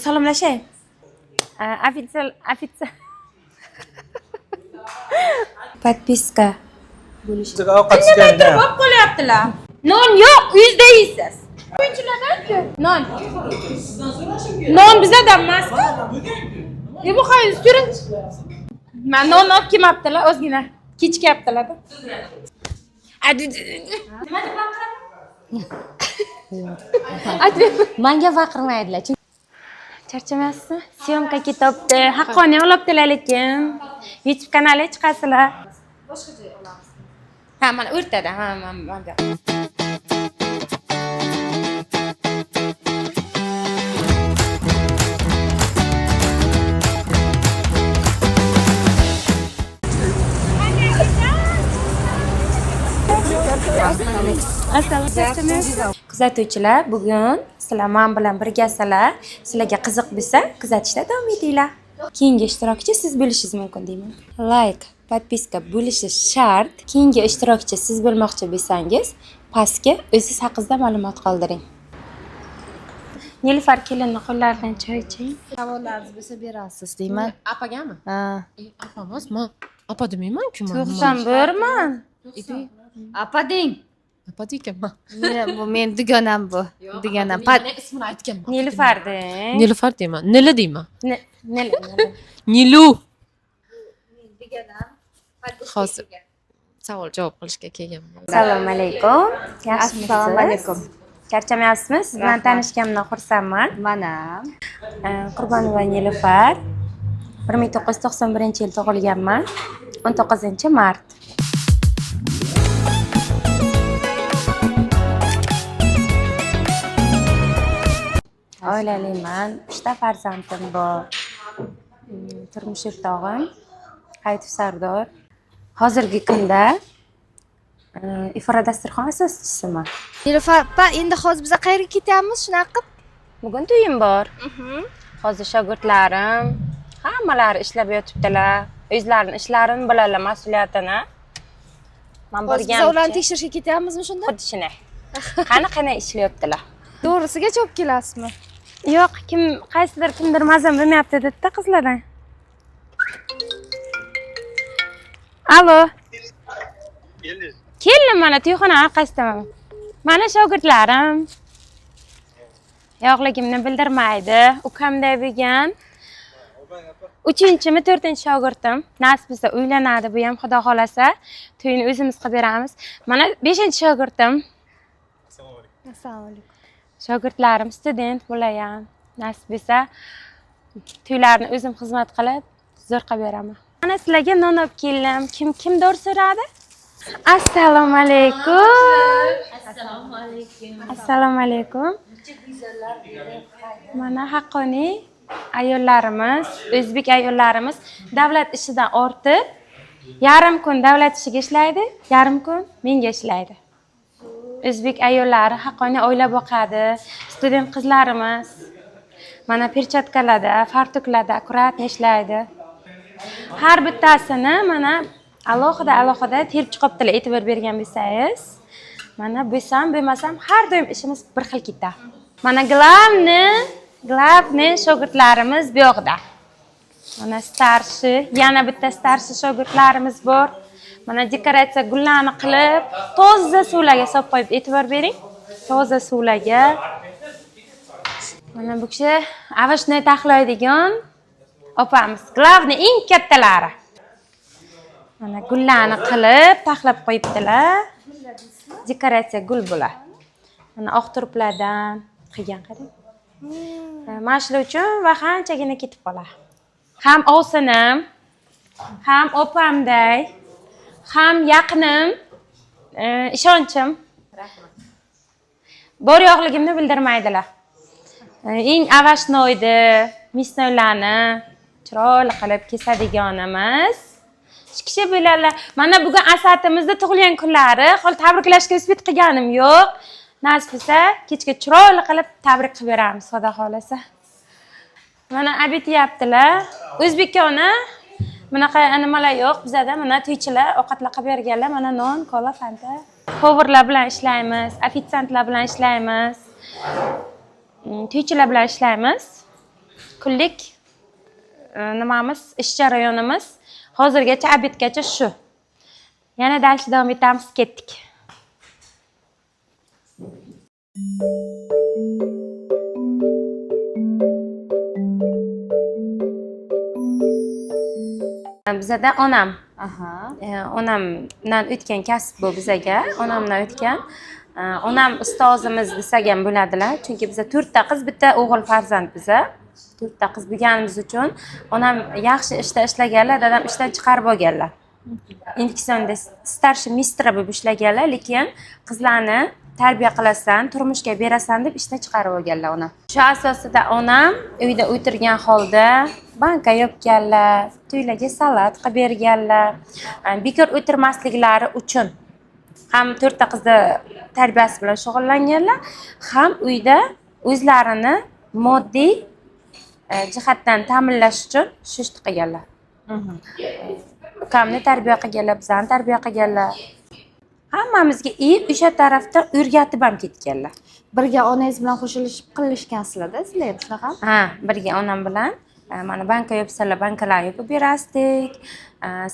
Salomlashay. Ofitsial, ofitsial. Подписка. Ovqat ichganda. Olib qolyaptilar. Non yo'q, uyingizda yeysiz. O'yinchilardan-ku. Non. Non bizada emas-ku. E bu qaysi surin? Man non olib kelmabdilar, ozgina. Kechikyaptilar. Nima deb baqiradi? Manga baqirmaydilar, chunki Charchamayapsizmi? Syomka ketibdi. Haqqoniy olibdilar lekin. YouTube kanaliga chiqasizlar. Boshqa joy olamiz. Ha, mana o'rtada. Ha, mana bu yoqda. Kuzatuvchilar, bugun sizlar men bilan birgasizlar. Sizlarga qiziq bo'lsa, kuzatishda davom etinglar. Keyingi ishtirokchi siz bo'lishingiz mumkin deyman. Like, podpiska bo'lishi shart. Keyingi ishtirokchi siz bo'lmoqchi bo'lsangiz, pastga o'zingiz haqingizda ma'lumot qoldiring. Nilufar kelinni qo'llaridan choy iching. Savollaringiz bo'lsa berasiz deyman. Apagami? Ha. Apa emas, man apa demayman-ku man. 91man. Apa deng. Apa deykanman. Men bu men dugonam bu. Dugonam. Pat ismini aytganman. Nilufar deng. Nilufar deyman. Nili deyman. Nil. Nilu. Hozir savol javob qilishga kelganman. Assalomu alaykum. Yaxshimisiz? Assalomu alaykum. Charchamayapsizmi? Siz bilan tanishganimdan xursandman. Mana. Qurbonova Nilufar. 1991-yil tug'ilganman. 19 mart. Oilaliman, uchta farzandim bor. Turmush o'rtog'im Hayitov Sardor. Hozirgi kunda Ifora dasturxon asoschisiman. Nilufar opa, endi hozir biz qayerga ketyapmiz shunaqa qilib? Bugun to'yim bor. Hozir shogirdlarim hammalari ishlab yotibdilar. O'zlarini ishlarini biladilar, mas'uliyatini. Man Hozir biz ularni borganimcha tekshirishga ketyapmizmi shunda? xuddi shunday. Qani qanday ishlayaptilar. To'g'risiga olib kelasizmi? Yo'q, kim qaysidir kimdir mazam bo'lmayapti dedi-da qizlardan. Alo. Keldim mana to'yxona orqasidaman. Mana shogirdlarim. Yo'qligimni bildirmaydi. Ukamday bo'lgan. Uchinchimi, to'rtinchi shogirdim. Nasib bo'lsa uylanadi bu ham, xudo xolasa. To'yini o'zimiz qilib beramiz. Mana beshinchi shogirdim. Assalomu alaykum. Shogirdlarim student bular ham. Nasib bo'lsa to'ylarni o'zim xizmat qilib, zo'r qilib beraman. Mana sizlarga non olib keldim. Kim kimdir so'radi? Assalomu alaykum. Assalomu alaykum. Mana haqqoniy ayollarimiz, o'zbek ayollarimiz davlat ishidan ortib, yarim kun davlat ishiga ishlaydi, yarim kun menga ishlaydi. O'zbek ayollari haqqoniy oila boqadi. Student qizlarimiz mana perchatkalarda, fartuklarda akkuratно ishlaydi. Har bittasini mana alohida alohida terib chiqibdilar, e'tibor bergan bo'lsangiz. Mana bo'lsam, bo'lmasam har doim ishimiz bir xil ketadi. Mana главный, главный shogirdlarimiz bu yoqda. Mana старший, yana bitta старший shogirdlarimiz bor. Mana dekoratsiya gullarni qilib, toza suvlarga solib qo'yib, e'tibor bering. Toza suvlarga. Mana bu kishi овощной taxlaydigan opamiz. Главный eng kattalari. Mana gullarni qilib, taxlab qo'yibdilar. Dekoratsiya gul bular. Mana oq turplardan qilgan, qarang. Mana shular uchun va qanchagina ketib qoladi. Ham ovsinim, ham opamday, ham yaqinim, ishonchim. Bor yo'qligimni bildirmaydilar. Eng овощной ni, мясной larni chiroyli qilib kesadiganimiz. Shu kishi bo'ladilar. Mana bugun Asatimizda tug'ilgan kunlari, hali tabriklashga успеть qilganim yo'q. Nasib bo'lsa, kechga chiroyli qilib tabrik qilib beramiz, xudo xolasa. Mana обед yeyaptilar. O'zbekona bunaqa nimalar yo'q bizada. Mana to'ychilar ovqatlar qilib berganlar. Mana non, kola, fanta. Повар lar bilan ishlaymiz, ofitsiantlar bilan ishlaymiz. To'ychilar bilan ishlaymiz. Kunlik nimamiz, ish jarayonimiz hozirgacha, обед gacha shu. Yana дальше davom etamiz, ketdik. Bizada onam onamdan o'tgan kasb bu bizaga, onamdan o'tgan. Onam ustozimiz desak ham bo'ladilar, chunki biza to'rtta qiz, bitta o'g'il farzand. Biza to'rtta qiz bo'lganimiz uchun onam yaxshi ishda ishlaganlar, dadam ishdan chiqarib olganlar. Infeksionda старший медсестра bo'lib ishlaganlar, lekin qizlarni tarbiya qilasan, turmushga berasan deb ishdan chiqarib olganlar onam. Shu asosida onam uyda o'tirgan holda banka yopganlar, to'ylarga salat qilib berganlar. Bekor o'tirmasliklari uchun ham to'rtta qizni tarbiyasi bilan shug'ullanganlar, ham uyda o'zlarini moddiy jihatdan ta'minlash uchun shu ishni qilganlar. Ukamni tarbiya qilganlar, bizani tarbiya qilganlar hammamizga и o'sha tarafdan o'rgatib ham ketganlar. Birga onangiz bilan qo'shilishib qilishgansizlarda, sizlar ham shunaqami? Ha, birga onam bilan mana banka yopsalar, bankalarni yopib berasdik,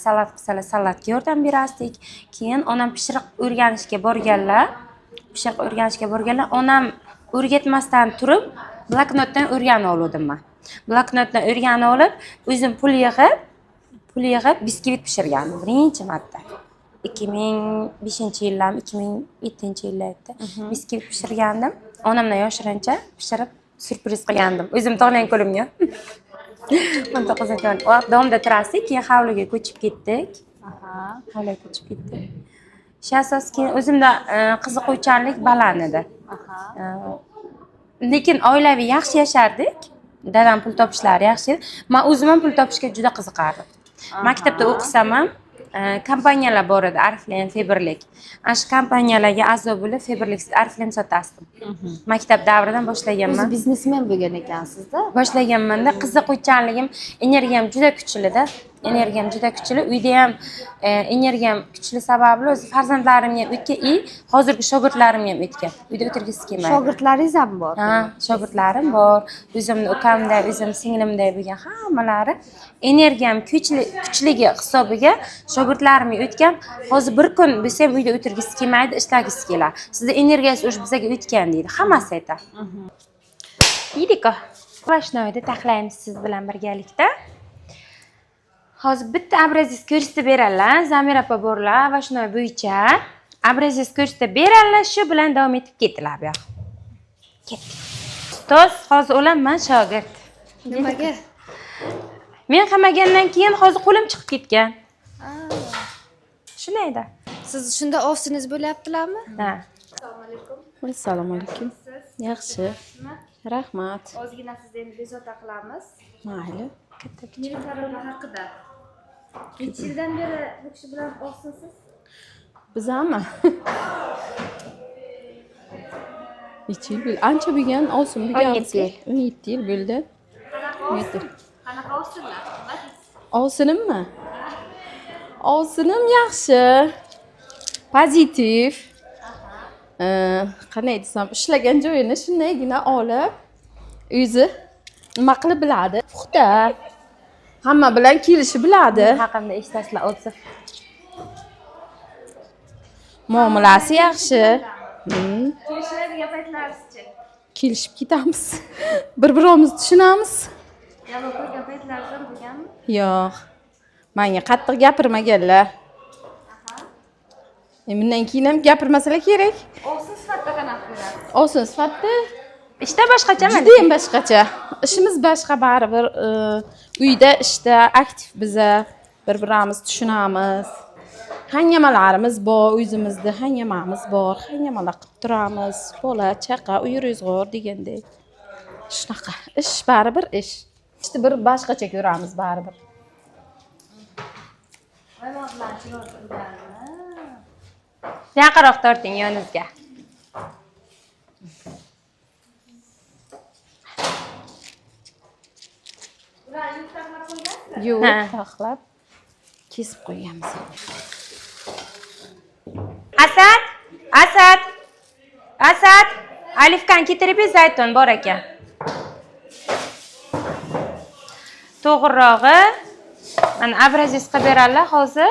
salat qilsalar, salatga yordam berasdik. Keyin onam pishiriq o'rganishga borganlar. Pishiriq o'rganishga borganlar, onam o'rgatmasdan turib bloknotdan o'rganib olgandim man. Bloknotdan o'rganib olib, o'zim pul yig'ib biskvit pishirgandim birinchi marta. 2005-yillarmi, 2007-yillarda biskvit pishirgandim. Onamdan yoshirincha pishirib, syurpriz qilgandim o'zim tug'ilgan kunimga, 19-. Дом da turardik, keyin hovliga ko'chib ketdik. Hovliga ko'chib ketdik. Shu asos keyin o'zimda qiziquvchanlik baland edi. Lekin oilaviy yaxshi yashardik, dadam pul topishlari yaxshi edi. Man o'zim ham pul topishga juda qiziqardim. Maktabda o'qisam ham kompaniyalar bor edi, Oriflame, Faberlic. Ana shu kompaniyalarga a'zo bo'lib, Faberlic, Oriflame sotardim. Maktab davridan boshlaganman. O'zi biznesmen bo'lgan ekansizda. Boshlaganmanda qiziquvchanligim, energiyam juda kuchlida, energiyam juda kuchli. Uyda ham energiyam kuchli sababli o'zi farzandlarimga ham o'tgan и hozirgi shogirdlarimga ham o'tgan. Uyda o'tirgisi kelmaydi. Shogirdlaringiz ham bor? Ha, shogirdlarim bor. O'zimni ukamday, o'zim singlimday bo'lgan hammalari energiyam kuchli, kuchligi hisobiga shogirdlarimga o'tgan. Hozir bir kun bo'lsa ham uyda o'tirgisi kelmaydi, ishlagisi keladi. "Sizni energiyangiz уже bizga o'tgan", deydi, hammasi aytadi. Deydiku, овощной da taxlaymiz siz bilan birgalikda. Hozir bitta образец ko'rsatib beradilar Zamira opa borlar, овощной bo'yicha образец ko'rsatib beradilar, shu bilan davom etib ketiladi. Bu yoq ketdik. Ustoz hozir o'lan, man shogird. Nimaga? Men qilmagandan keyin hozir qo'lim chiqib ketgan, shundayda. Siz shunda ovsiningiz bo'lyaptilarmi? Ha. Assalomu alaykum. Yaxshi. Rahmat. Ozgina sizni endi bezovta qilamiz. Mayli. Nilufar opa haqida. Necha yildan beri bu kishi bilan ovsinsiz? Bizami? Necha yil bo'ldi? Ancha bo'lgan, ovsin bo'lganmiz. 17 yil. 17 yil bo'ldi. 17. Qanaqa ovsinlar? Ovsinimmi? Ovsinim yaxshi. Pozitiv. Qanday desam, ishlagan joyini shundaygina olib, o'zi nima qilib biladi. Puxta. Hamma bilan kelishib biladi. Men haqimda eshitasizlar отзыв. Muomalasi yaxshi. Kelishadigan paytlaringizchi? Kelishib ketamiz. Bir birimizni tushunamiz. Yalov qo'ygan paytlaringiz ham bo'lganmi? Yo'q. Menga qattiq gapirmaganlar. Bundan keyin ham gapirmasalar kerak. Ovsin sifatida qanaqa ko'rasiz? Ovsin sifatida Ishda boshqachami? Judayam boshqacha. Ishimiz boshqa baribir. Uyda, ishda aktiv biza, bir birimizni tushunamiz. Hangamalarimiz bor, o'zimizda hangamamiz bor, hangamalar qilib turamiz. Bola, chaqa, uy ro'zg'or degandek. Shunaqa. Ish baribir ish. Ishni bir boshqacha ko'ramiz baribir. Oymoq bilan chiroyli turganmi? Yaqinroq torting yoningizga. Ularni yuvib taxlab qo'ygansizlar? Yo'q, Ha. taxlab kesib qo'yganmiz. Asad, Asad, Asad, оливка ni keltirib ber, zaytun bor ekan. To'g'rirog'i, mana образец qilib beradilar hozir.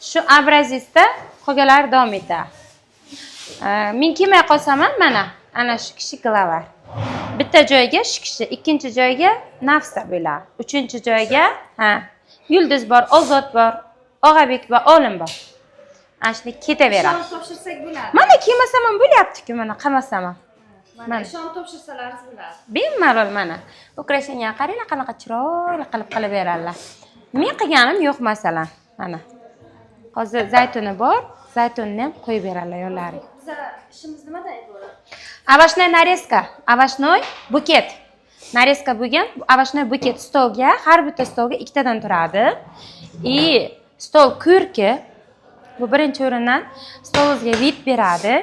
Shu образец da qolganlari davom etadi. Men kelmay qolsam ham mana ana shu kishi главарь. Bitta joyga shu kishi, ikkinchi joyga Nafsa bo'ladi, uchinchi joyga ha Yulduz bor, Ozod bor, Og'abek bor, Olim bor. Ana shunday ketaveradi. Ishonib topshirsak bo'ladi. Mana kelmasam ham bo'lyapti-ku, mana qilmasam ham. Mana Mana. ishonib topshirsangiz bo'ladi. Bemalol mana. Украшение qaranglar, qanaqa chiroyli qilib qilib beradilar. Men qilganim yo'q masalan. Mana. Hozir zaytuni bor, zaytunni ham qo'yib beradilar yonlariga. Biza ishimiz nimadan iborat? Овощной нарезка, овощной букет. Нарезка bo'lgan овощной букет stolga, har bitta stolga ikkitadan turadi. И stol ko'rki, bu birinchi o'rindan stolingizga вид beradi.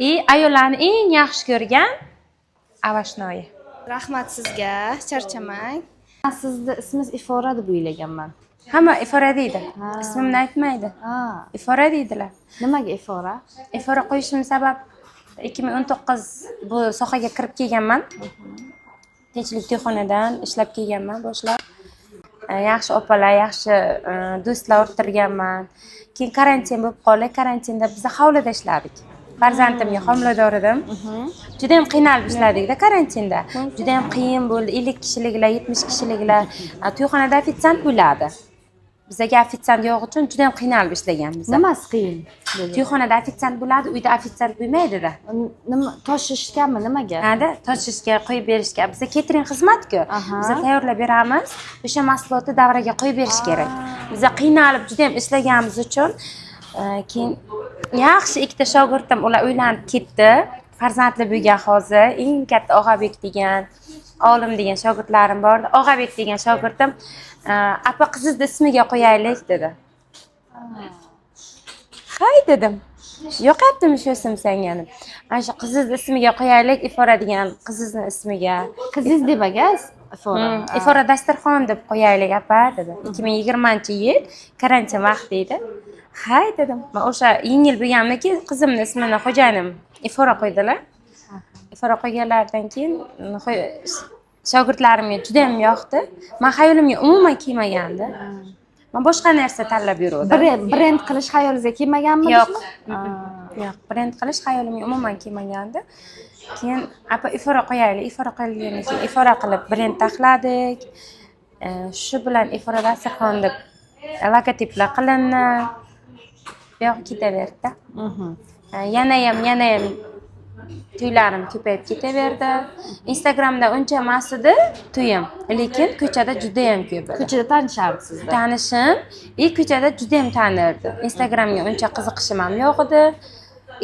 И ayollarni eng yaxshi ko'rgan овощной. Rahmat sizga, charchamang. Sizni ismingiz Ifora deb o'ylaganman. Hamma Ifora deydi. Ismimni aytmaydi. Ha, Ifora deydilar. nimaga Ifora? Ifora qo'yishim sabab 2019 bu sohaga kirib kelganman. Tinchlik to'yxonadan ishlab kelganman boshlab. Yaxshi opalar, yaxshi do'stlar orttirganman. Keyin karantin bo'lib qoldi. Karantinda biz hovlida ishladik. Farzandimga homilador edim. Juda ham qiynalib ishladikda karantinda. Juda ham qiyin bo'ldi. 50 kishiliklar, 70 kishiliklar to'yxonada ofitsiant bo'ladi. Bizaga ofitsiant yo'q uchun juda ham qiynalib ishlaganmiz. Nimasi qiyin? To'yxonada ofitsiant bo'ladi, uyda ofitsiant bo'lmaydida. Nima toshishgami, nimaga? Hada toshishga, qo'yib berishga. Biza ketering xizmat-ku. Biza tayyorlab beramiz, o'sha mahsulotni davraga qo'yib berish kerak. Biza qiynalib juda ham ishlaganimiz uchun keyin yaxshi ikkita shogirdim, ular uylanib ketdi. Farzandli bo'lgan hozir. Eng katta Og'abek degan, Olim degan shogirdlarim bor. Og'abek degan shogirdim, "Apa, qizingizni ismiga qo'yaylik" dedi. Hay dedim. Yoqyaptimi shu ism senga dedim. Ana shu qizingizni ismiga qo'yaylik, Ifora degan qizingizni ismiga. Qizingiz demagan Ifora. Ifora dasturxon deb qo'yaylik, apa dedi. 2020-yil karantin vaqti edi. Hay dedim. Man o'sha yengil bo'lganimdan keyin qizimni ismini xo'jayinim Ifora qo'ydilar. Ifora qo'yganlaridan keyin shogirdlarimga juda ham yoqdi. Man xayolimga umuman kelmagandi. Man boshqa narsa tanlab yuruvdim. Brend qilish xayolingizga kelmaganmi? Yo'q. Yo'q, brend qilish xayolimga umuman kelmagandi. Keyin apa Ifora qo'yaylik, Ifora qo'yilgandan keyin Ifora qilib brend taxladik. Shu bilan Ifora dasturxon deb logotiplar qilindi. Bu yog'i ketaverdi. Yanayam to'ylarim ko'payib ketaverdi. Instagramda uncha emas edi to'yim, lekin ko'chada judayam ko'p edi. Ko'chada tanishardi sizni. Tanishim и ko'chada judayam tanirdi. Instagramga uncha qiziqishim ham yo'q edi.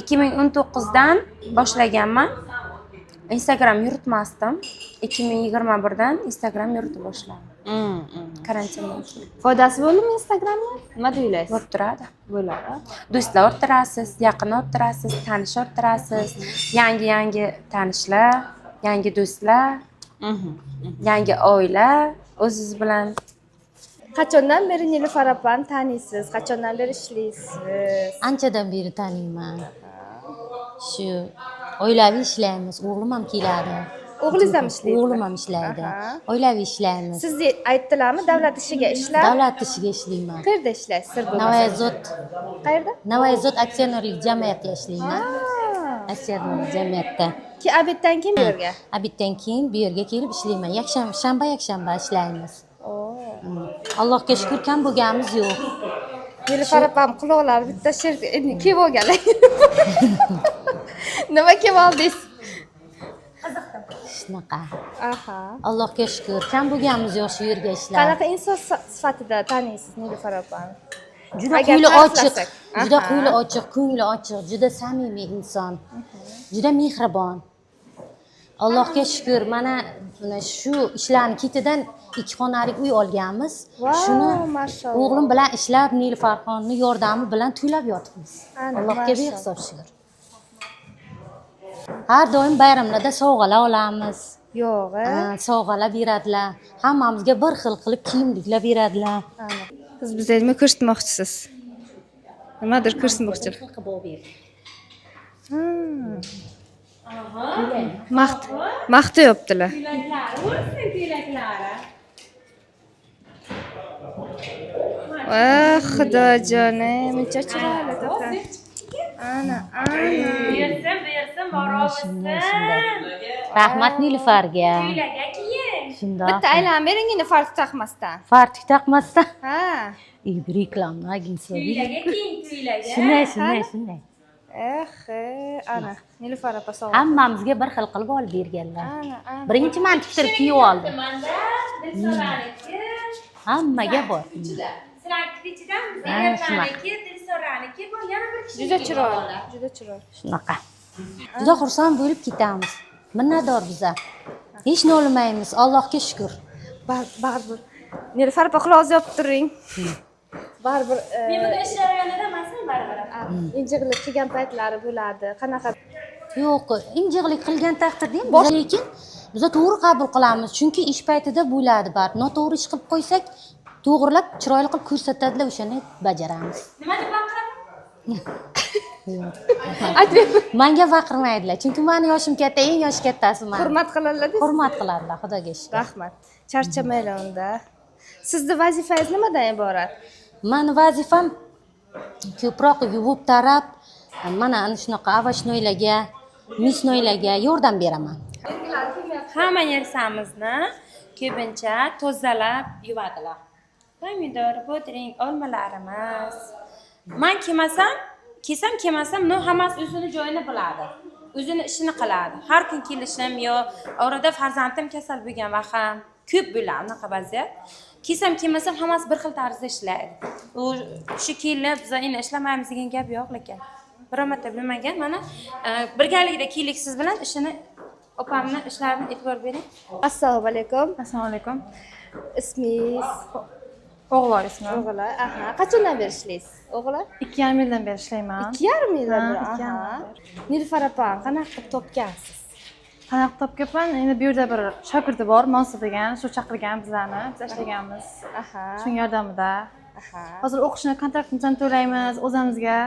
2019dan boshlaganman. Instagram yuritmasdim. 2021dan Instagram yuritib boshladim. Karantindan keyin. Foydasi bo'ldimi Instagramga? Nima deb o'ylaysiz? Bo'lib turadi. Bo'ladi. Do'stlar orttirasiz, yaqin orttirasiz, tanish orttirasiz, yangi yangi tanishlar, yangi do'stlar, yangi oila o'zingiz bilan. Qachondan beri Nilufar opani taniysiz? Qachondan beri ishlaysiz? Anchadan beri taniyman. Shu oilaviy ishlaymiz. O'g'lim ham keladi. O'g'lingiz ham ishlaydi? O'g'lim ham ishlaydi. Oilaviy ishlaymiz. Sizni aytdilarmi davlat ishiga ishlab? Davlat ishiga ishlayman. Qayerda ishlaysiz? Sir bo'lmasa. Navoiyzot. Qayerda? Navoiyzot aksionerlik jamiyatida ishlayman. Aksionerlik jamiyatda. Keyin обед dan keyin bu yerga. Обед dan keyin bu yerga kelib ishlayman. Yakshanba, shanba, yakshanba ishlaymiz. Allohga shukur, kam bo'lganimiz yo'q. Nilufar opam quloqlari bitta sher endi kelib olganlar. Nima kelib oldingiz? Shunaqa. Allohga shukur, kam bo'lganimiz yo'q shu yerga ishlab. Qanaqa inson sifatida taniysiz Nilufar opani? Juda Agar ko'ngli ochiq, ta'riflasak. Juda ko'ngli ochiq, ko'ngli ochiq, juda samimiy inson. Juda mehribon. Allohga shukur, mana shu ishlarni ketidan ikki xonalik uy olganmiz. Vau, Shuni mashalloh. o'g'lim bilan ishlab, Nilufarxonni yordami bilan to'lab yotibmiz. Ana, Allohga mashalloh. behisob shukur. Har doim bayramlarda sovg'alar olamiz. Yo'q, a? Ha, sovg'alar beradilar. Hammamizga bir xil qilib kiyimliklar beradilar. Siz bizga nima ko'rsatmoqchisiz? Nimadir ko'rsatmoqchi. Maqtayaptilar. Ko'ylaklari bo'lsin, ko'ylaklari. Voy xudojonim, muncha chiroyli to'xta. Ana, ana. Buyursin, buyursin, Shunday, shunday. Rahmat Nilufarga. Uylarga keyin. Shundoq. Bitta aylanib bering endi farq taqmasdan. Fartuk taqmasdan. Ha. И bir reklamni агентство. Uylarga keyin, uylarga. Shunday, shunday, shunday. Eh, ana. Nilufar opa sovg'a. Hammamizga bir xil qilib olib berganlar. Ana, ana. Birinchi man tiktirib kiyib oldim. Manda Dilsoraniki, Hammaga bor. sizlarniki ichidan Ha, Ziynataniki, Dilsoraniki bu yana bir kishi. Juda chiroyli, juda chiroyli. Shunaqa. Juda xursand bo'lib ketamiz. Minnatdor biza. Hech nolimaymiz, Allohga shukur. Baribir. Nilufar opa qulog'ingizni yopib turing. Baribir Men bugun ish jarayonida emasman baribir. Injiqlik qilgan paytlari bo'ladi. Qanaqa Yo'q, injiqlik qilgan taqdirda ham biza, lekin biza to'g'ri qabul qilamiz, chunki ish paytida bo'ladi baribir. Noto'g'ri ish qilib qo'ysak, to'g'rilab, chiroyli qilib ko'rsatadilar, o'shani bajaramiz. Nima deb baqiradi? Manga baqirmaydilar, chunki mani yoshim katta, eng yoshi kattasi man. Hurmat qiladilar deysiz? Hurmat qiladilar, Xudoga shukur. Rahmat. Charchamanglar unda. Sizni vazifangiz nimadan iborat? Mani vazifam ko'proq yuvib tarab, mana ana shunaqa овощной larga, мясной larga yordam beraman. Hamma narsamizni ko'pincha tozalab yuvadilar. Pomidor, bodring, olmalarimiz. Man kelmasam, kelsam kelmasam, no hammasi o'zini joyini biladi. O'zini ishini qiladi. Har kun kelishim yo orada farzandim kasal bo'lgan vaqt ham ko'p bo'ladi unaqa vaziyat. Kelsam kelmasam hammasi bir xil tarzda ishlaydi. U shu kelib biz endi ishlamaymiz degan gap yo'q lekin. Biror marta bilmagan mana birgalikda keldik siz bilan ishini opamni ishlarini e'tibor bering. Assalomu alaykum. Assalomu alaykum. Ismingiz? O'g'loy ismim. O'g'loy. Aha. Qachondan beri ishlaysiz? O'g'loy? 2,5 yildan beri ishlayman. 2,5 yildan beri. Ha, 2,5 Aha. Nilufar opani qanaqa qilib topgansiz? Qanaqa topganman? Endi bu yerda bir shogirdi bor, Mansur degan, shu chaqirgan bizlarni. Biz ishlaganmiz. Aha. Shuning yordamida. Aha. Hozir o'qishni kontraktimizni to'laymiz, o'zimizga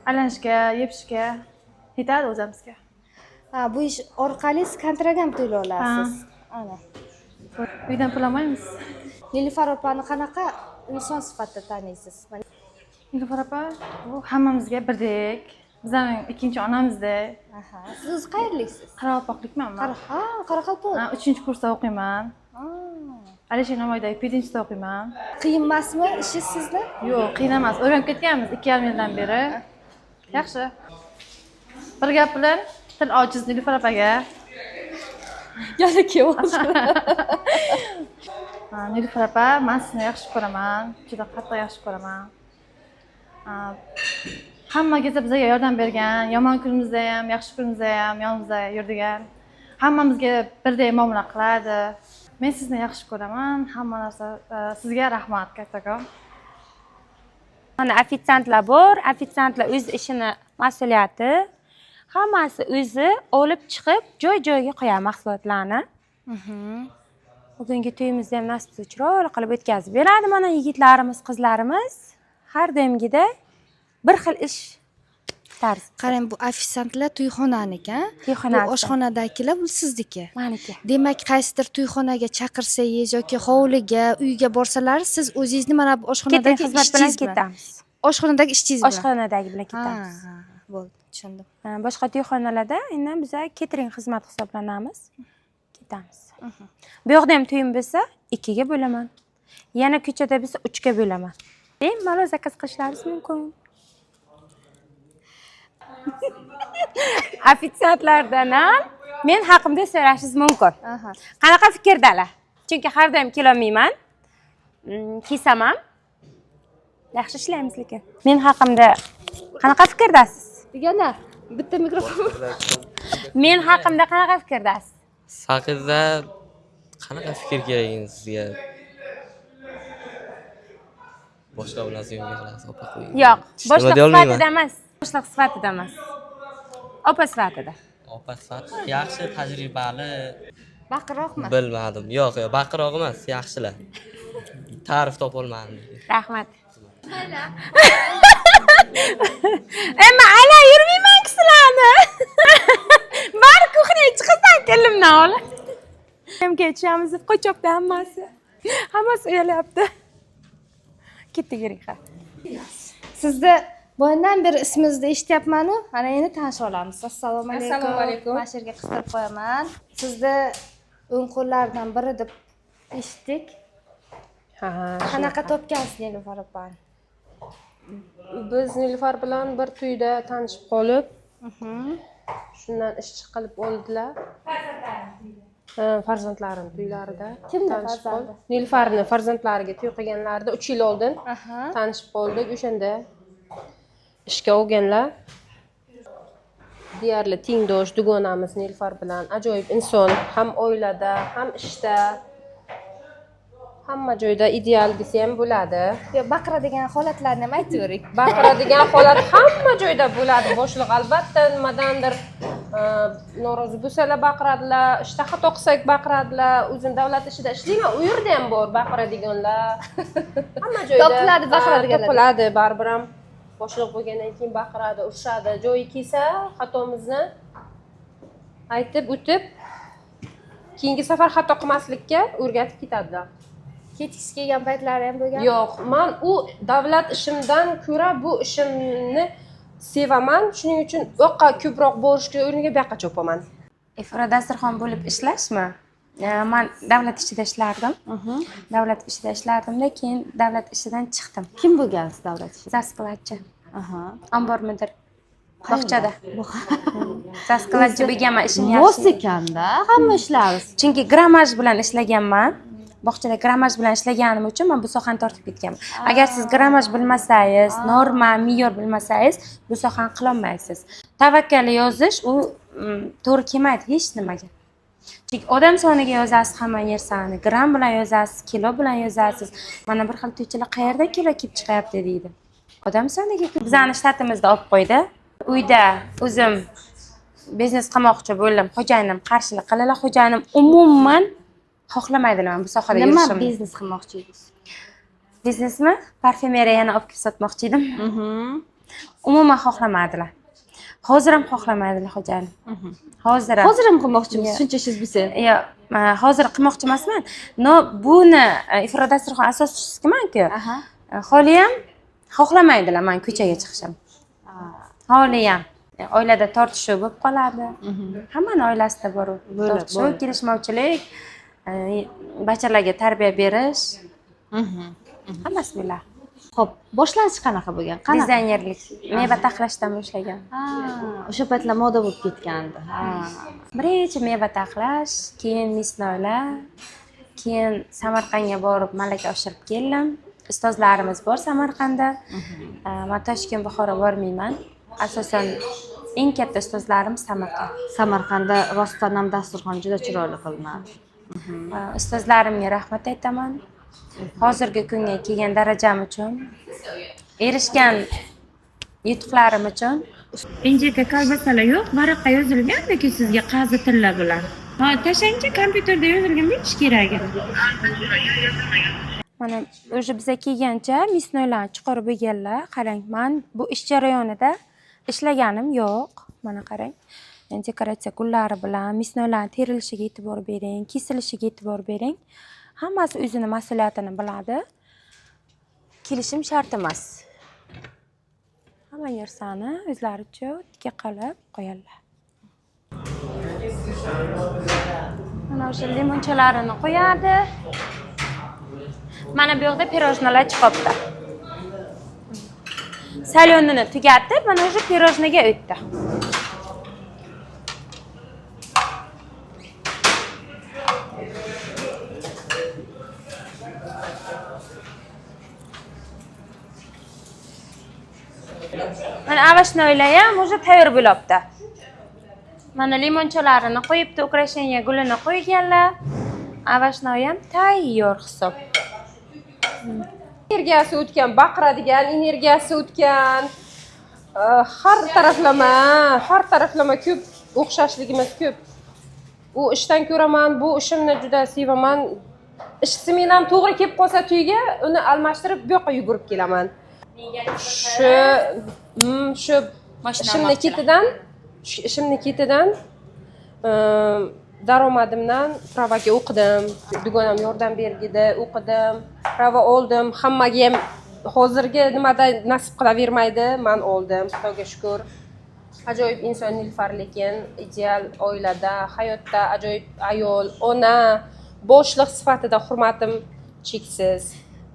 aylanishga, yepishga yetadi o'zimizga. Ha, bu ish orqali siz kontrakt ham to'lay olasiz. Ana. Uydan pul olmaymiz. Nilufar opani qanaqa inson sifatida taniysiz? Nilufar opa bu hammamizga birdek, bizlarning ikkinchi onamizdek. Aha. Siz o'zi qayerliksiz? Qoraqalpoqlikman man. Ha, qoraqalpoq. Ha, 3-kursda o'qiyman. Alisher Navoiydagi pedinchida o'qiyman. Qiyin emasmi ishingiz sizni? Yo'q, qiyin emas. O'rganib ketganmiz 2,5 yildan beri. Yaxshi. Bir gap bilan til ojiz Nilufar opaga. Yana kelyapti. Ha, Nilufar opa, men sizni yaxshi ko'raman. Juda qattiq yaxshi ko'raman. Ha, hamma keza bizga yordam bergan, yomon kunimizda ham, yaxshi kunimizda ham yonimizda yurdigan. Hammamizga birdek muomala qiladi. Men sizni yaxshi ko'raman. Hamma narsa sizga rahmat kattakon. Mana ofitsiantlar bor, ofitsiantlar o'z ishini mas'uliyati, hammasi o'zi olib chiqib joy-joyiga qo'yadi mahsulotlarni. Bugungi to'yimizni ham nasib etsa chiroyli qilib o'tkazib beradi mana yigitlarimiz, qizlarimiz. Har doimgidek bir xil ish tarzi. Qarang, bu ofitsiantlar to'yxonaniki, a? To'yxonasi. Bu oshxonadagilar bu sizniki. Maniki. Demak, qaysidir to'yxonaga chaqirsangiz yoki hovliga, uyga borsalar, siz o'zingizni mana bu Keting oshxonadagi xizmat bilan ishchingiz bilan. ketamiz. Oshxonadagi ishchingiz bilan. Oshxonadagi bilan Ha, ketamiz. ha, bo'ldi, tushundim. Ha, boshqa to'yxonalarda endi biza ketering xizmat hisoblanamiz. Ketamiz. Bu yoqda ham to'yim bo'lsa, 2ga bo'laman. Yana ko'chada bo'lsa 3ga bo'laman. Bemalol zakaz qilishlaringiz mumkin. Ofitsiantlardan ham men haqimda so'rashingiz mumkin. Aha. Qanaqa fikrdalar? Chunki har doim kelolmayman. Kelsam ham yaxshi ishlaymiz lekin. Men haqimda qanaqa fikrdasiz? Deganda bitta mikrofon. Men haqimda qanaqa fikrdasiz? Saqizda qanaqa fikr kerak endi sizga? Boshqa bilan syomka qilasiz, opa qo'ying. Yo'q, Hech nima boshliq deyolmayman. sifatida emas. Boshliq sifatida emas. Opa sifatida. Opa sifatida yaxshi, tajribali. Baqiroqmi? Bilmadim. Yo'q, yo'q, baqiroq emas, yaxshilar. Ta'rif topolmadim. Rahmat. Emma ala yurmayman sizlarni. Bari kuxnyaga chiqasan kelinimdan ol. Hem kechamiz deb qochyapti hammasi. Hammasi uyalyapti. Ketdik, yuring, ha. Sizni boyandan beri ismingizni eshityapmanu, ana endi tanishib olamiz. Assalomu alaykum. Assalomu alaykum. Mana shu yerga qistirib qo'yaman. Sizni o'ng qo'llaridan biri deb eshitdik. Ha, Qanaqa topgansiz Nilufar opani? Biz Nilufar bilan bir to'yda tanishib qolib, shundan ishchi qilib oldilar. Ha, farzandlarim to'ylarida Kimni tanishib farzandi? qoldik. Nilufarni farzandlariga to'y qilganlarida 3 yil oldin tanishib qoldik. O'shanda ishga olganlar. Deyarli tengdosh, dugonamiz Nilufar bilan. Ajoyib inson, ham oilada, ham ishda, hamma joyda ideal desa ham bo'ladi. Yo, baqiradigan holatlarni ham aytib bering. Baqiradigan holat hamma joyda bo'ladi. Boshliq albatta nimadandir norozi bo'lsalar baqiradilar, ishda xato qilsak baqiradilar. O'zim davlat ishida ishlayman, u yerda ham bor baqiradiganlar. Hamma joyda Topiladi baqiradiganlar. Topiladi baribir ham. Boshliq bo'lgandan keyin baqiradi, urishadi. Joyi kelsa xatomizni aytib o'tib, keyingi safar xato qilmaslikka o'rgatib ketadilar. Ketgisi kelgan paytlari ham bo'lgan? Yo'q, men u davlat ishimdan ko'ra bu ishimni sevaman. Shuning uchun u yoqqa ko'proq borishga o'rniga bu yoqqa chopaman. Ifora dasturxon bo'lib ishlashmi? Men davlat ishida ishlardim. Davlat ishida ishlardimda, keyin davlat ishidan chiqdim. Kim bo'lgansiz davlat ishida? Zaskladchi. Ombor mudir. Bog'chada. Zaskladchi bo'lganman, ishim yaxshi. Mos ekanda hamma ishlarimiz. Chunki grammaj bilan ishlaganman. Bog'chada grammaj bilan ishlaganim uchun men bu sohani tortib ketganman. Agar siz grammaj bilmasangiz, norma, me'yor bilmasangiz, bu sohani qila olmaysiz. Tavakkali yozish u to'g'ri kelmaydi hech nimaga. Chunki odam soniga yozasiz hamma narsani, gramm bilan yozasiz, kilo bilan yozasiz. Mana bir xil to'ychilar qayerda kilo kelib chiqyapti deydi. Odam soniga bizani shtatimizda olib qo'ydi. Uyda o'zim biznes qilmoqchi bo'ldim. Xo'jayinim qarshilik qildilar. Xo'jayinim umuman xohlamaydilar men bu sohada Nima yurishimni. biznes qilmoqchi edingiz? Biznesmi? Parfyumeriyani olib kelib sotmoqchi edim. Umuman xohlamadilar. Hozir ham xohlamaydilar xo'jayinim. Hozir ham. Hozir ham qilmoqchimisiz? Shuncha ishingiz bo'lsa. Yo'q, hozir qilmoqchi emasman. No, buni Ifora dasturxon asoschisiman-ku. Holi ham xohlamaydilar men ko'chaga chiqishim. Holi ham. Oilada tortishuv bo'lib qoladi. Hammani oilasida bor u. Tortishuv, kelishmovchilik, bachalarga tarbiya berish. Hammasi bo'ladi. Xo'p, boshlanish qanaqa bo'lgan? Qanaqa? Dizaynerlik, meva taxlashdan boshlagan. O'sha paytlar moda bo'lib ketgandi. Birinchi meva taxlash, keyin misnoylar, keyin Samarqandga borib malaka oshirib keldim. Ustozlarimiz bor Samarqandda. Men Toshkent, Buxoro bormayman. Asosan eng katta ustozlarim Samarqand. Samarqandda rostdan ham dasturxon juda chiroyli qilinadi. Ustozlarimga rahmat aytaman. Hozirgi kunga kelgan darajam uchun, erishgan yutuqlarim uchun. Injika kolbasalar yo'q, varaqqa yozilgan-ku sizga qazi tilla bilan. Ha, tashlangchi, kompyuterda yozilgan bilish kerak. Mana o'sha biza kelgancha misnoylarni chiqarib bo'lganlar. Qarang, men bu ish jarayonida ishlaganim yo'q. Mana qarang. Dekoratsiya gullari bilan misnoylarni terilishiga e'tibor bering, kesilishiga e'tibor bering. Hammasi o'zini mas'uliyatini biladi. Kelishim shart emas. Hamma narsani o'zlaricha tikka qilib qo'yadilar. Mana o'sha limonchalarini qo'yadi. Mana bu yoqda pirojnolar chiqibdi. Salyonini tugatib, mana o'sha pirojnoga o'tdi. Mana ovощnoylar ham уже tayyor bo'libdi. Mana limonchalarini qo'yibdi, ukrasheniya gulini qo'yganlar. Ovощnoy ham tayyor hisob. Energiyasi o'tgan, baqiradigan energiyasi o'tgan. Har taraflama ko'p o'xshashligimiz ko'p. U ishdan ko'raman, bu ishimni juda sevaman. Ish smenam to'g'ri kelib qolsa to'yga, uni almashtirib bu yoqqa yugurib kelaman. Shu ishimni ketidan, daromadimdan pravaga o'qidim. Dugonam yordam bergidi, o'qidim, prava oldim. Hammaga ham Hozirgi nimada nasib qilavermaydi, man oldim, Xudoga shukur. Ajoyib inson Nilufar, lekin ideal oilada, hayotda ajoyib ayol, ona, boshliq sifatida hurmatim cheksiz.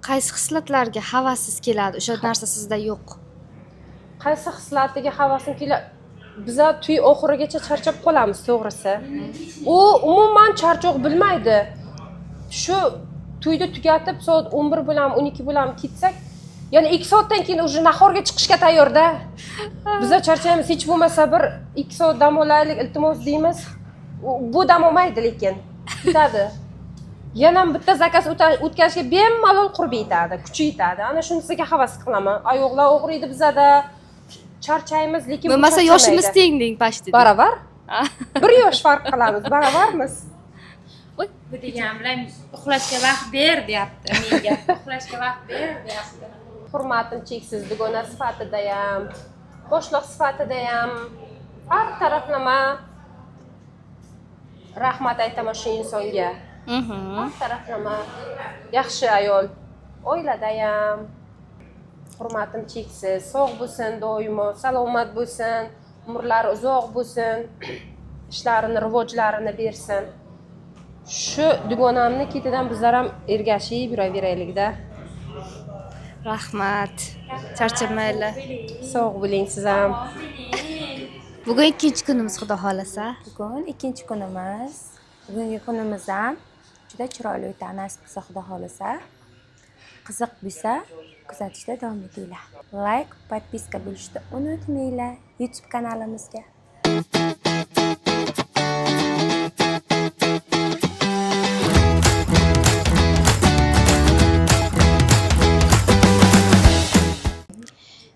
Qaysi xislatlarga havasiz keladi? O'sha narsa sizda yo'q. Qaysi xislatiga havasim keladi? Biza tuy oxirigacha charchab qolamiz, to'g'risi. U umuman charchoq bilmaydi. Shu tuyni tugatib soat 11 bilan 12 bilan ketsak, ya'ni 2 soatdan keyin уже nahorga chiqishga tayyorda. Biza charchaymiz, hech bo'lmasa bir 2 soat dam olaylik, iltimos deymiz. Bu dam olmaydi lekin. Ketadi. Yana bitta zakaz o'tkazishga bemalol qurbi yetadi, kuchi yetadi. Ana shunisiga havas qilaman. Oyoqlar og'riydi bizada. Charchaymiz, lekin bo'lmasa yoshimiz teng deng pashti. Baravar. Bir yosh farq qilamiz, baravarmiz. Bu degan bilan uxlashga vaqt ber deyapti menga. Uxlashga vaqt ber deyapti. Hurmatim cheksiz, dugona sifatida ham, boshliq sifatida ham, har taraflama rahmat aytaman shu insonga. Har taraflama yaxshi ayol, oilada ham hurmatim cheksiz. Sog' bo'lsin doimo, salomat bo'lsin, umrlari uzoq bo'lsin, ishlarini, rivojlarini bersin. Shu dugonamni ketidan bizlar ham ergashib yuraveraylik-da. Rahmat. Charchamanglar. Sog' bo'ling siz ham. Bugun ikkinchi kunimiz, Xudo xolasa. Bugun ikkinchi kunimiz. Bugungi kunimiz ham juda chiroyli o'tadi, nasib qilsa, Xudo xolasa. Qiziq bo'lsa, kuzatishda davom etinglar. Like, podpiska bo'lishni unutmanglar YouTube kanalimizga.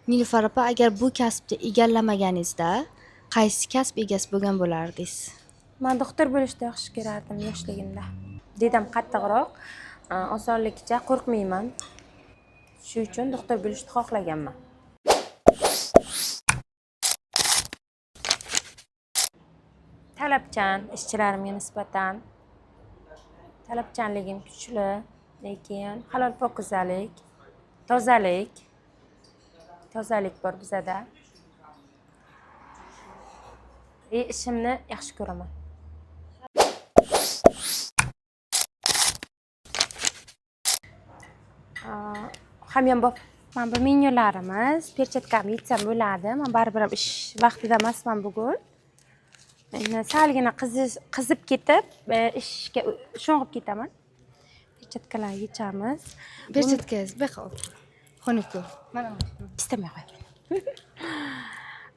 Nilufar opa, agar bu kasbni egallamaganingizda qaysi kasb egasi bo'lgan bo'lardingiz? Men doktor bo'lishni yaxshi ko'rardim yoshligimda. Dedam qattiqroq, osonlikcha qo'rqmayman. Shu uchun doktor bo'lishni xohlaganman. Talabchan ishchilarimga nisbatan talabchanligim kuchli, lekin halol pokizalik, tozalik, tozalik bor bizada. Ishimni yaxshi ko'raman. Hamyonbop. Mana bu menyularimiz, perchatkamni yechsam bo'ladi. Men baribir ham ish vaqtida emasman bugun. Endi salgina qizib ketib, ishga sho'ng'ib ketaman. Perchatkalarni yechamiz. Perchatkangiz beqol. Xonaki. Mana istamay qo'yaman.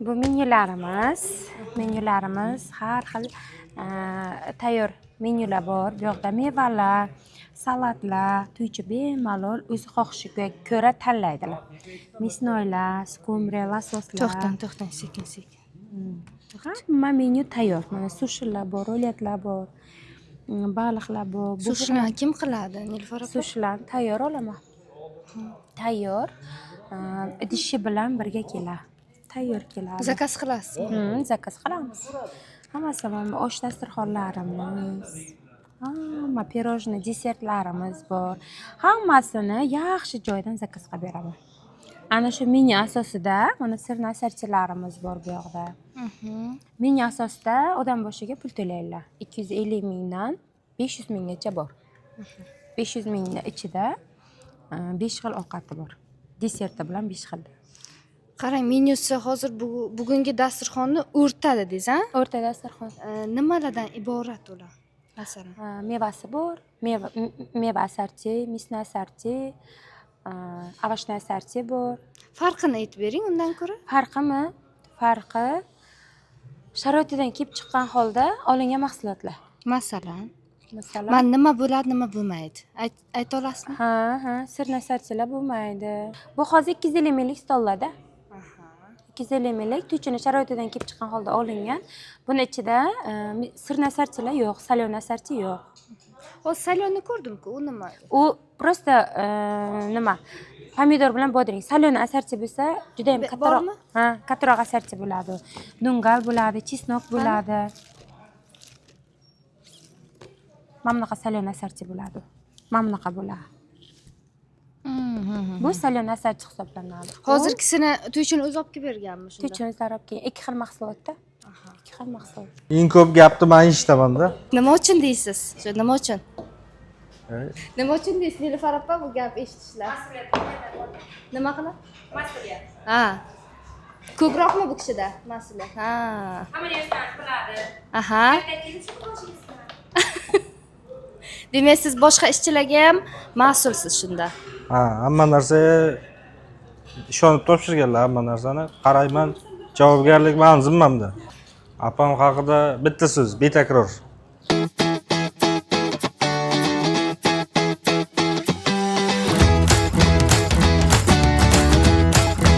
Bu menyularimiz, menyularimiz har xil tayyor menyular bor. Bu yoqda mevalar, salatlar, to'ychi bemalol o'zi xohishiga ko'ra tanlaydilar. Мясноylar, skumbriya, lososlar. To'xtang, to'xtang, sekin, sekin. Hamma menyu tayyor. Mana sushilar bor, roletlar bor, baliqlar bor. Sushilarni kim qiladi, Nilufar opa? Sushilarni tayyor olaman. Tayyor, idishi bilan birga keladi. Tayyor keladi. Zakaz qilasizmi? Zakaz qilamiz. Hammasi mana osh dasturxonlarimiz, hamma pirojni, desertlarimiz bor. Hammasini yaxshi joydan zakaz qilib beraman. Ana shu menyu asosida mana sirni asarchilarimiz bor bu yoqda. Menyu asosida odam boshiga pul to'laydilar. 250 mingdan 500 minggacha bor. 500 mingni ichida 5 xil ovqati bor. Deserti bilan 5 xil. Qarang, menyusi hozir bugungi dasturxonni o'rta dedingiz, a? O'rta dasturxon. Nimalardan iborat ular? Masalan, mevasi bor, meva asarchi, misna asarchi, овощной asarchi bor. Farqini aytib bering undan ko'ra. Farqimi? Farqi sharoitidan kelib chiqqan holda olingan mahsulotlar. Masalan, Masalan, man nima bo'ladi, nima bo'lmaydi? Ayta olasizmi? Ha, ha, sirni asarchilar bo'lmaydi. Bu hozir 250 minglik stollarda. 250 minglik to'ychini sharoitidan kelib chiqqan holda olingan. Buni ichida sirni asarchilar yo'q, salyon asarchi yo'q. Hozir salyonni ko'rdim-ku, u nima? U просто nima? Pomidor bilan bodring. Salyon asarchi bo'lsa, juda ham kattaroq. Bormi? Ha, kattaroq asarchi bo'ladi. Dungal bo'ladi, chesnok bo'ladi. Mana bunaqa salyon asarchi bo'ladi. Mana bunaqa bo'ladi. Bu solyon asalchi hisoblanadi. Hozirgisini tushini o'zi olib kelib berganmi shunda? Tuchini o'zlari olib kelgan. Ikki xil mahsulotda. Ikki xil mahsulot. Eng ko'p gapni man eshitamanda. Nima uchun deysiz? Shu nima uchun? Nima uchun deysiz Nilufar opa bu gap eshitishlar? Nima qilib? Mas'uliyat. Ha. Ko'proqmi bu kishida mas'uliyat? Ha. Hamma narsani qiladi. Aha. Demak, siz boshqa ishchilarga ham mas'ulsiz shunda. Ha, hamma narsaga ishonib topshirganlar hamma narsani. Qarayman, javobgarlik mani zimmamda. Opam haqida bitta so'z, betakror.